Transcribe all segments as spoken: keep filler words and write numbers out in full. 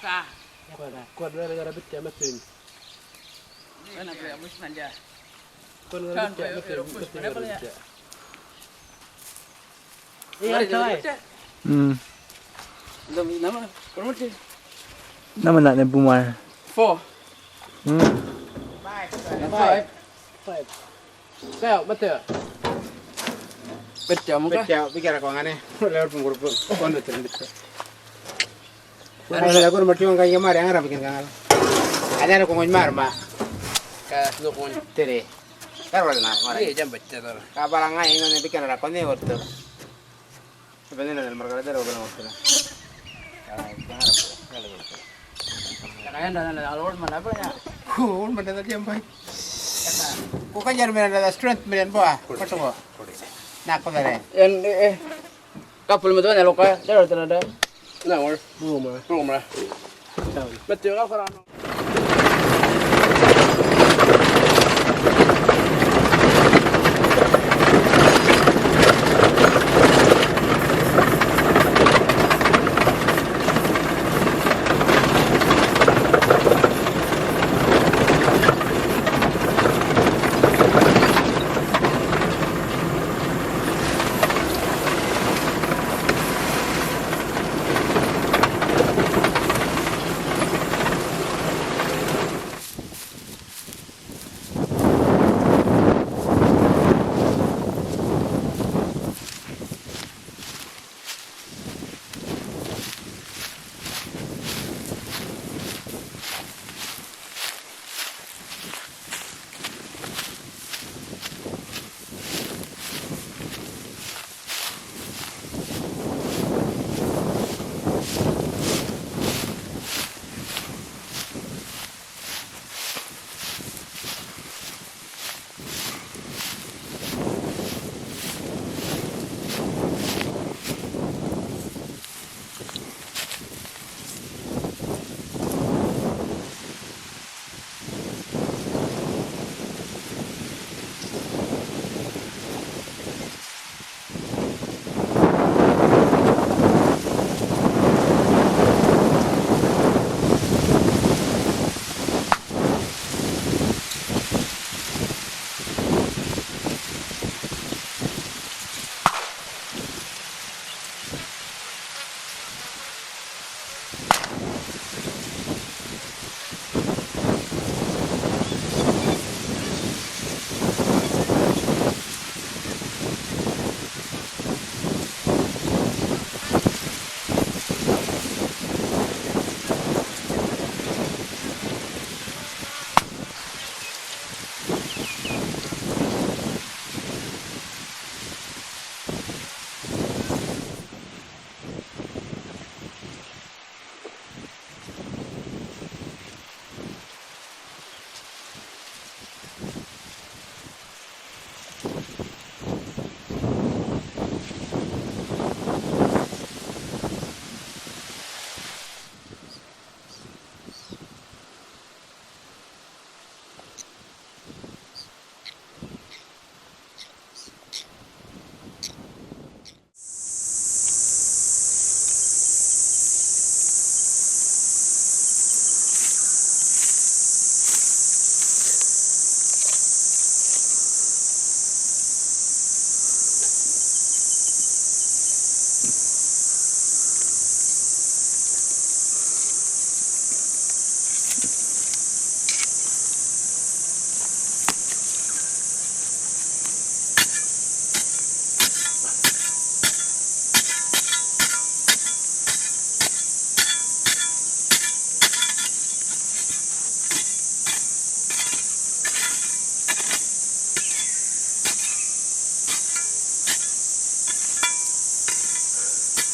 Kuan, kuan ŋarra bitjaya Matthew. Kuan ŋarra bitjaya Matthew, Matthew ŋarra bitjaya. Iya, coy. Hmm. Nama, nama nak ni bumar? Four. Hmm. Five. Five. Five. Sayo, Matthew. Bitjaya, muka? Bitjaya, bikara ko ngane. Lewat pun group, pun betul, betul. Ada lagu mati wan kaya mari angara bikin kangal. Ada lagu ngon mar ma. Ka lagu ngon tiri. Kar wala na mari. Iya, jam bitjaya tar. Ka bala ngai ngon bikin ra kone waktu. Sebenarnya dalam marga ada lagu waktu na. Ka jangan ada. Kaya dah ada alur mana apa ya? Kun mana tadi yang baik. Ku kan jar mena ada strength mena bawa. Matu bawa. Nak ko dare. En eh. Couple matu na loka. Dara dara dara. Na wal. Bumara. Bumara. Matu ka farano.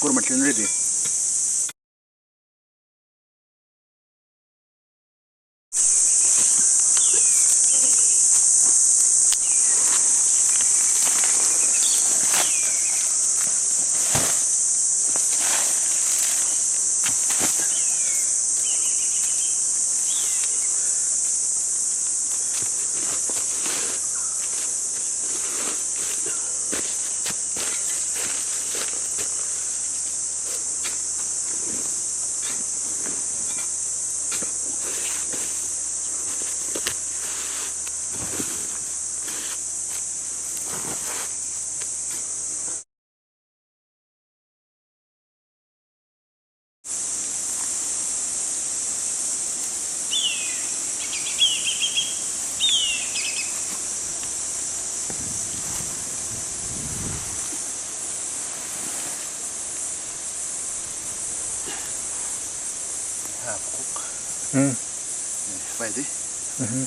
Kurma clean ready. Hmm. Bäy dhi. Mhm.